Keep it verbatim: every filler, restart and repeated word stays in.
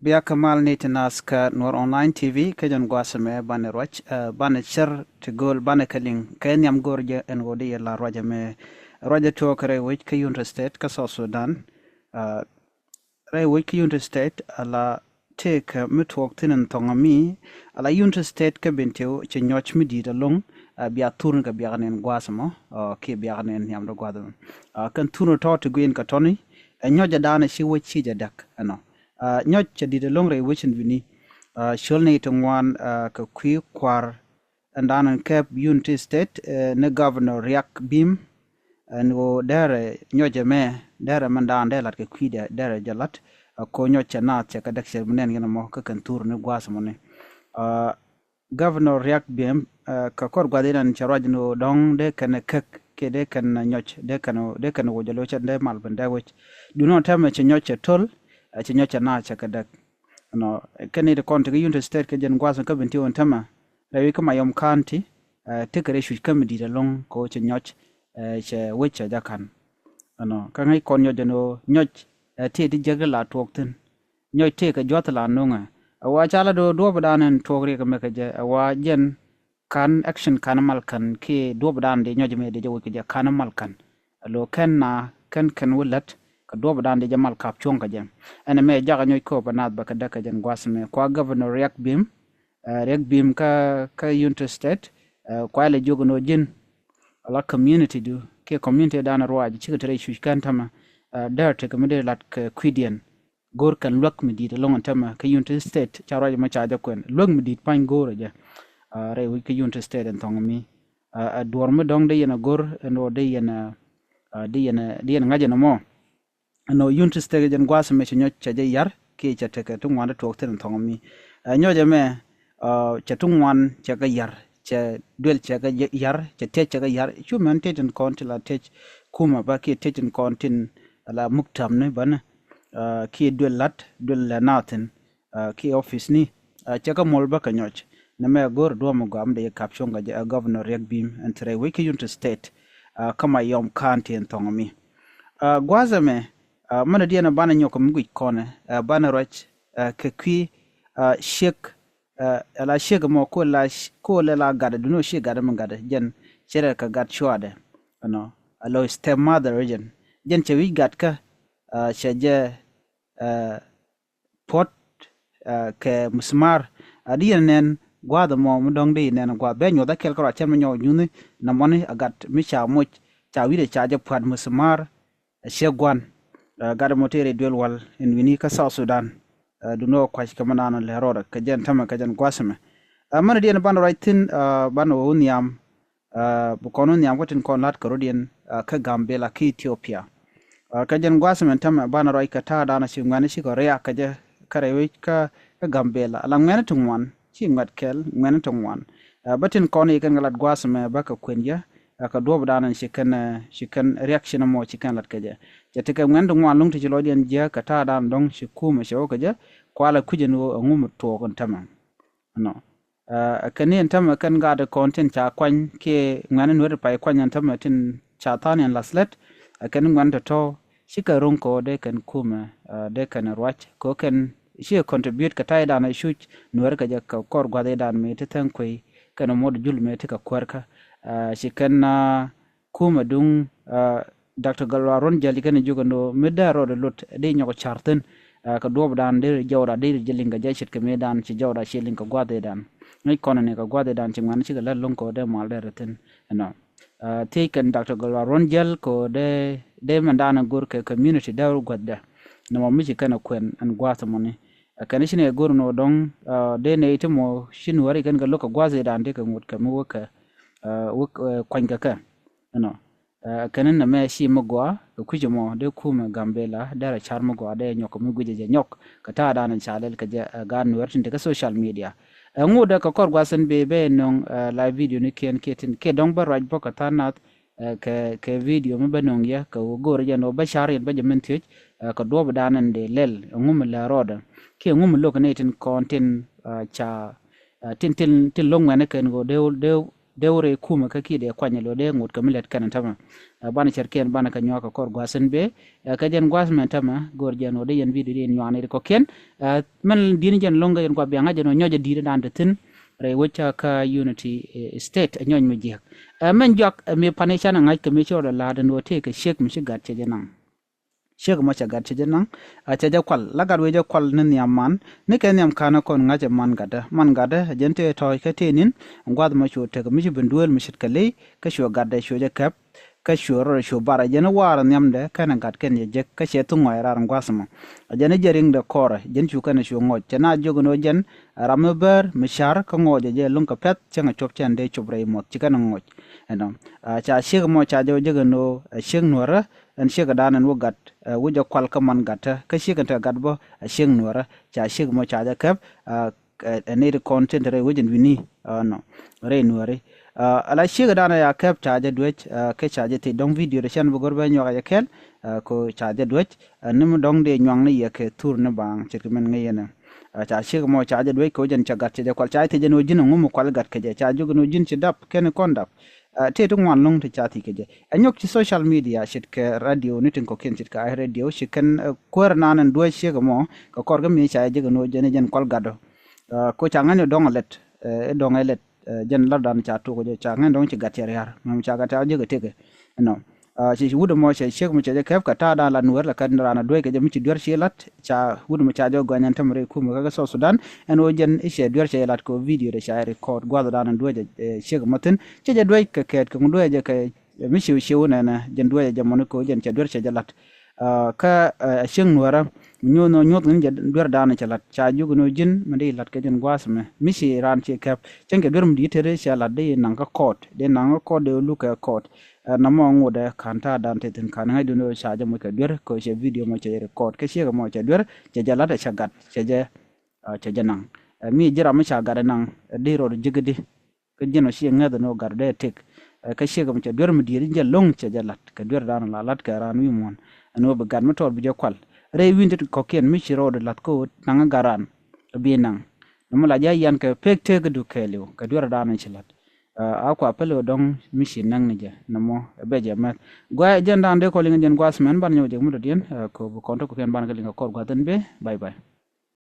Bia kä mal ni ti nath kä Nuɔr Online T V kä jɛn gua̱a̱th ɛmɛ banɛ ruac, eh, banɛ cär ti gööl banɛ kä liŋ kɛ nhiam go̱o̱r jɛ ɛn ɣöö di yɛ la ruac ɛmɛ. Ruac ɛ tuɔɔk rɛy wec kä Unity State kä South Sudan. Eh, rɛy wec kä Unity State ala tëëkä mi tuɔɔk thi̱n ɛn thɔŋ ami, ala Unity State kä Bentiu ci nyɔc mi di̱i̱t ɛlɔ̱ŋ, eh, bia thurni kɛ biakni ɛn gua̱a̱th ɛmɔ, eh, kiɛ biakni ɛn nhiamdä gua̱a̱th ɛmɔ. Eh, kɛn thurni tɔ̱ ti gui̱n kɛ tɔ̱ni, eh, nyɔc ɛ da̱a̱n ɛ ci wec ci jɛ däk ɛnɔ. Ah, nyɔc cɛ di̱t ɛlɔ̱ŋ rɛy wecin wi̱ni. Ah, col ni ti ŋuan, ah, kɛ kui̱ kua̱r ɛn da̱a̱n ɛn kɛp Unity State, eh, ni Governor Riak Bim. Ɛn ɣöö dɛrɛ nyɔc ɛmɛ, dɛrɛ mɛn da̱a̱n dee lat kɛ kui̱dɛ, dɛrɛ jɛ lat. Ah, ko nyɔc cɛ naath cɛ kɛ däk cɛ mi nɛn yɛn ɛmɔ kä kɛn thur ni gua̱a̱th ɛmɔni. Ah, Governor Riak Bim, eh, kɛ kɔr gua̱th inɛn cɛ ruac ni ɣöö dɔ̱ŋ dee kɛn ɛ käk kiɛ dee kɛn ɛ nyɔc, dee kɛn ɛ, dee kɛn ɛ woc ɛ lo̱c ɛn dee mal ben dee wec. Duundɛ ɣöö tɛmɛ cɛ nyɔc cɛ to̱l, eh, cɛ nyɔc cɛ naath cɛ kɛ däk. Ɛnɔ, kɛn ni ti kɔn ti kä Unity State kɛ jɛn gua̱th kä Bentiu ɛn tɛmɛ, rɛy wi̱c kä Mayom County, eh, tekɛ rɛy cuc kä mi di̱i̱t ɛlɔ̱ŋ kɛ ɣöö cɛ nyɔc, eh, cɛ wec cɛ jɛ ka̱n. Ɛnɔ, kä ŋäc kɔn nyɔc ɛn ɣöö nyɔc, eh, tëë ti jiäk ti la tuɔɔk thi̱n. Nyɔc tëëkɛ jua̱th la no̱ŋɛ. Ɛ wa ca la do̱ duɔ̱ɔ̱pdan ɛn tuɔɔk riɛk ɛmɛ kɛ jɛ, ɛ wa jɛn ka̱n action ka̱n mal ka̱n kiɛ duɔ̱ɔ̱pdan di nyɔc ɛmɛ di jɛ wec kɛ jɛ ka̱n mal ka̱n. Ɛ lo̱ kɛn na kɛn kɛn wä lät kɛ duɔ̱ɔ̱pdan di jɛ mal ka̱p cuɔ̱ŋ kɛ jɛ. Ɛn ɛmɛ jakä nyɔc kööp ɛ naath bɛ kɛ däk kɛ jɛn gua̱th ɛmɛ. Kua Governor Riak Bim, eh, Riak Bim kä, kä Unity State, eh, kua lɛ jiök ɛn ɣöö ji̱n ala community du kiɛ community dan ruac cikɛ te rɛy cuc kɛn tämɛ, eh, dɛr tekɛ mi dee lat kɛ kui̱diɛn. Go̱o̱r kɛn luäk mi di̱i̱t ɛlɔ̱ŋ ɛn tämɛ kä Unity State ca ruac ɛmɔ ca jɛ kuɛn. Luäk mi di̱i̱t pa̱ny go̱o̱r ɛ jɛ, ah, rɛy wec kä Unity State ɛn thɔŋ mi. Ah, ah, duɔ̱ɔ̱r mi dɔ̱ŋ dee yɛn ɛ go̱r ɛn ɣöö dee yɛn ɛ, ah, dee yɛn ɛ, dee yɛn ɛ ŋa̱c ɛn ɛmɔ. Ɛn ɣöö Unity State kɛ jɛn gua̱a̱th ɛmɛ cɛ nyɔc cɛ jɛ ya̱r kiɛ cɛ tekɛ ti ŋuan ti tuɔɔk thi̱n ɛn thɔŋ mi. Ah, nyɔc ɛmɛ, ah, cɛ ti ŋuan cɛ kɛ ya̱r, cɛ duel cɛ kɛ ya̱r, cɛ tiec cɛ kɛ ya̱r. Cu mɛn tiec tin kɔn ti la tiec kumɛ bä kiɛ tiec tin kɔn tin la muktamni bänä. Ah, kiɛ duel la̱t, duel lɛ naath thi̱n, ah, kiɛ office ni, ah, cɛ kɛ muɔl bä kɛ nyɔc. Nɛmɛ go̱o̱r duɔ̱ɔ̱m ɛ gɔaa mi dee yɛ ka̱p cuɔ̱ŋ kɛ jɛ, ah, Governor Riak Bim ɛn te rɛy wec kä Unity State, ah, kä Mayom County ɛn thɔŋ mi. Ah, gua̱a̱th ɛmɛ, ah, mɛn diɛn banɛ nyɔk kɛ mi guic kɔnɛ, ah, banɛ ruac, ah, kɛ kui̱, ah, ciek, ah, ala ciek mɔ ko la, ko lɛ la gatdɛ, duundɛ ɣöö ciek gatdɛ mi gatdɛ, jɛn cɛ rɛ kɛ gat cuaadɛ. Ɛnɔ, a lo̱ stepmother jɛn. Jɛn cɛ wi̱c gatkä, ah, cɛ jɛ, ah, puɔ̱t, ah, kɛ musumar. Ah, di yɛn nɛn gua̱a̱th ɛmɔ mi dɔ̱ŋ di yɛn nɛn gua̱a̱th. Bɛ nyuɔth a kɛl kärɔa cɛn mi nyɔk nyuthi nɔmɔni a gat mi ca moc, ca wi̱cdɛ ca jɛ pua̱t musumar, a ciɛ gua̱n. Ah, gat ɛmɔ tëë rɛy duel wal in wi̱ni kä South Sudan. Ah, duundɛ ɣöö kua̱c kɛ mi naan lɛ rɔɔdɛ kɛ jɛn tämɛ kɛ jɛn gua̱a̱th ɛmɛ. Ah, mɛn diɛn banɛ ruac thi̱n, ah, banɛ wä wä nhiam, ah, bi kɔn wä nhiam kä tin kɔn la̱t kɛ rɔ̱diɛn, ah, kä Gambela kä Ethiopia. Ah, kɛ jɛn gua̱a̱th ɛmɛ tämɛ banɛ ruac kɛ ta̱a̱ da̱a̱n ci ŋuɛ̈ni cikɛ riak kɛ jɛ kä rɛy wec kä, kä Gambela. Ala ŋuɛ̈ni ti ŋuan, ci ŋuɛ̈t kɛl, ŋuɛ̈ni ti ŋuan. Ah, bä tin kɔn i̱ kɛn kɛ lat gua̱a̱th ɛmɛ bä kɛ kuën jɛ, ah, kɛ duɔ̱ɔ̱p da̱a̱n ci kɛn, ah, ci kɛn reaction ɛmɔ ci kɛn lat kɛ jɛ. Cɛ tekɛ ŋuɛ̈ni ti ŋuan lo̱ŋ ti ci lɔcdiɛn jiääk kɛ ta̱a̱ da̱a̱n dɔ̱ŋ ci kumɛ cɛ wä kɛ jɛ, kualɛ kui̱c ɛn ɣöö ɛŋu mi tuɔɔk ɛn tämɛ. Ɛnɔ. Ah, kɛn ni ɛn tämɛ kɛn gaat kɔn tin ca kuany kiɛ ŋuɛ̈ni nuɛ̈t pay kuany ɛn tämɛ tin ca tha̱a̱n ɛn la̱th lät. Ah, kɛn ŋuɛ̈ni tɔ̱tɔ̱ cikɛ ro̱ŋ kɛ ɣöö dee kɛn kumɛ, ah, dee kɛn ruac kɛ ɣöö kɛn ci contribute kɛ ta̱ydan a cuc nuɛ̈r kɛ jɛ kɛ kɔr gua̱th idan mëë ti thäŋ kuey kɛn muɔt jul mëë ti kɛ kuäärkä. Ah, ci kɛn, ah, kumɛ duŋ, ah, Doctor Gatluak Ruɔ̱n Jäl ci kɛn jiök ɛn ɣöö mi dee rɔɔdɛ lot dee nyɔk ca̱r thi̱n, ah, kɛ duɔ̱ɔ̱pdan dee jɔwda dee jɛ liŋ kɛ jɛ ce̱tkɛ mëëdan ci jɔwda ciɛ liŋ kɛ gua̱th idan. Ŋäc kɔn ni kɛ gua̱th idan ci ŋuɛ̈ni cikɛ lät lo̱ŋ kɛ ɣöö dee mal dee rɛ thi̱n ɛnɔ. Ah, thiec kɛn Doctor Gatluak Ruɔ̱n Jäl kɛ ɣöö dee, dee mɛndan go̱r kɛ community dee wä guäthdɛ. Nɔmɔ mi ci kɛn ɛ kuɛn ɛn gua̱a̱th ɛmɔni. Ah, kɛn ci ni ɛ go̱r ɛn ɣöö dɔ̱ŋ, ah, dee nɛy ti mɔ ci nuääri kɛn kɛ lo̱k kɛ gua̱a̱th idan dee kɛ ŋot kɛ mi wä kɛ, ah, wä, eh, kuany kɛ kɛ. Ɛnɔ. Ah, kɛn nɛmɛ ci mi gɔaa kɛ kui̱c ɛmɔ dee kumɛ Gambela dee rɛ ca̱r mi gɔaa dee nyɔk kɛ mi gui̱cɛ jɛ nyɔk kɛ ta̱a̱dan ca lɛl kɛ jɛ, eh, gaat nuɛɛr tin te kä social media. Ɛŋu dee kɛ kɔr gua̱th in bi bɛ nöŋ, eh, live video ni kiɛn kiɛ tin kiɛ dɔ̱ŋ bä ruac bä kɛ tha̱a̱ŋ nath, eh, kɛ, kɛ video mi bä nöŋ yɛ kɛ ɣöö go̱o̱r jɛ ni ɣöö bä ca̱r yɛn bä jɛ min thiec, eh, kɛ duɔ̱ɔ̱pdan in dee lɛl ɛŋu mi lɛ rɔɔdɛ kiɛ ɛŋu mi lo̱k ni tin kɔn tin, eh, ca, eh, tin, tin, tin lo̱k ŋuɛ̈ni kɛn ɣöö dee, dee dee wä rɛy kumɛ kä kiɛ dee kuany lo̱ dee ŋot kɛ mi lät kɛn tämɛ. Banɛ cɛr kiɛn banɛ kɛ nyuak kɛ kɔr gua̱a̱th in bee kɛ jɛn gua̱a̱th mɛn tämɛ go̱o̱r jɛn ɣöö dee yɛn video dee nyuak ni ri kɔ̱kiɛn. Mɛn di̱n jɛn lo̱ŋ kɛ jɛn gua̱a̱th biaŋ ŋa̱c jɛn ɣöö nyɔc a di̱t dan te thi̱n rɛy wec ca kä Unity State a nyɔc mi jiäk. Mɛn juak mi pani canɛ ŋa̱c kɛ mi ci rɔɔdɛ la̱a̱t ɛn ɣöö tëëkɛ ciek mi ci gat cɛ jɛ naŋ. Ciek mɔ cɛ gat cɛ jɛ naŋ, a cɛ jɛ kual la gat wee jɛ kual ni nhiam man ni kɛ nhiam ka̱n kɔn ŋa̱c ɛ man gatdä man gatdä jɛn tëë tɔ̱ɔ̱c kä tëë ni̱n. Gua̱th mɔ cu tek mi ci ben duëël mi ce̱tkɛ ley kä cuɛ gatdɛ cuɛ jɛ kɛp. Kä cuɛ rɔɔdɛ cu barɛ jɛn i̱ waar nhiamdɛ kɛnɛ gat kɛn jɛ jek kä cɛ thuk ŋɔc raar gua̱th mɔ. A jɛn i̱ jɛ riŋdɛ kɔɔrɛ jɛn cu kɛnɛ cu ŋɔc cɛ na jiök ɛn ɣöö jɛn ram mi bäär mi ca̱r kä ŋɔc ɛ jɛ lo̱ŋ kɛ pɛ̈th cäŋɛ cuɔp cɛn dee cop rɛy muɔth ci kɛnɛ ŋɔc. Ɛnɔ ca ciek mɔ ca jɛ wä jek ɛn ɣöö ɛ ciek nuäärä. Ɛn ciek dan ɛn wä gat wä jɛ kual kä man gatä kä ciek ɛn te gat bä a ciek nuäärä ca ciek mɔ ca jɛ kɛp. Ɛ nɛy ti kɔn tin te rɛy wec ɛn wi̱ni nɔ rɛy nuääri. Ala ciek dan ɛ ya kɛp ca jɛ duec kä ca jɛ thiec dɔ̱ŋ video de cɛn bi go̱r bɛ nyuak ɛ jɛ kɛl. Ko ca jɛ duec ni mi dɔ̱ŋ dee nyuak ni yɛ kɛ thur ni baaŋ ce̱tkɛ mɛn ŋäc yɛn ɛ. Ca ciek mɔ ca jɛ duec kɛ wec ɛn cɛ gat cɛ jɛ kual ca jɛ thiec ɛn wä ji̱n ɛŋu mi kual gat kɛ jɛ ca jiök ɛn wä ji̱n ci dap kɛn kɔn dap. Tëë ti ŋuan lo̱ŋ ti ca thiec kɛ jɛ ɛ nyɔk ci social media ce̱tkɛ radio ni tin kɔ̱kiɛn ce̱tkɛ iRadio ci kɛn kuäär nan ɛn duäc ciek ɛmɔ kɛ kɔr kä mi ca jɛ jek ɛn ɣöö jɛn jɛn kual gatdɔ. Ko ca ŋäcni dɔ̱ŋ ɛ lɛt ɛ dɔ̱ŋ ɛ lɛt jɛn lat dan ca tok jɛ ca ŋäcni dɔ̱ŋ ci gat cɛ ria̱r mɛm ca gat ca jek ɛ tëkɛ. Ɛnɔ ci wut ɛmɔ cɛ ciek mi cɛ jɛ kɛp kɛ ta̱a̱ dan lat nuäär lɛ kɛ raan ɛ duäc kɛ jɛ mi ci duer ci lat ca wut ɛmɔ ca jɛ gɔny ɛn tämɛ rɛy kumɛ kä kä South Sudan. Ɛn ɣöö jɛn i̱ cɛ duer cɛ jɛ lat kɛ ɣöö video de ca jɛ record gua̱th dan ɛn duäc ɛ ciek ɛmɔ thi̱n cɛ jɛ duäc kɛ kɛɛt kɛ ŋu duäc jɛ kɛ mi ciw ciw nɛnɛ jɛn duäcɛ jɛ mɔni ko jɛn cɛ duer cɛ jɛ lat. Kä a cieŋ nuäärä nyuɔth nyuɔth ni jɛ duer daanɛ cɛ lat ca juk ni ji̱n mi di lat kɛ jɛn gua̱a̱th mɛ mi ci raan ci kɛp cɛn kɛ duer mi di teri cɛ lat di naŋ kä kɔɔt di naŋ kä kɔɔt di luk kɛ kɔɔt. Namɔ ŋotdɛ ka̱n ta̱a̱ dan te thi̱n ka̱n ŋäc duni ca jɛ moc kɛ duer kɛ cɛ video mɔ cɛ jɛ record kɛ ciek mɔ cɛ duer cɛ jɛ lat cɛ gat cɛ jɛ cɛ jɛ naŋ. Mi ji̱ ram mi ca gat naŋ di rot ji̱k di. Kä ji̱n ɔ ci ŋäth ni ɔ gat dee tëk. Kä ciek mi cɛ duer mi diet in jɛ lo̱ŋ cɛ jɛ lat kɛ duer dan la lat kɛ raan wi̱i̱ muɔ̱n. Ɛn ɣöö bi gat mi tɔɔr bi jɛ kual rɛy wi̱n ti kɔ̱kiɛn mi ci rɔɔd lath kä ɣöö naŋ gat raan bi naŋ. Nɔmɔ la jɛ yan kɛ pek tëk du kɛɛliw kɛ duer dan ci lat. A kua pɛl ɣöö dɔ̱ŋ mi ci näŋ ni jɛ nɔmɔ bɛ jɛ mɛth. Gua̱a̱ jɛn dan dee kɔ liŋ jɛn gua̱a̱th mɛn ban nyɔk jɛ mi dɔ̱diɛn. Kɛ bi kɔn tɔk kɔ̱kiɛn ban kɛ liŋ kɛ kɔr gua̱a̱th in bee. Bye bye.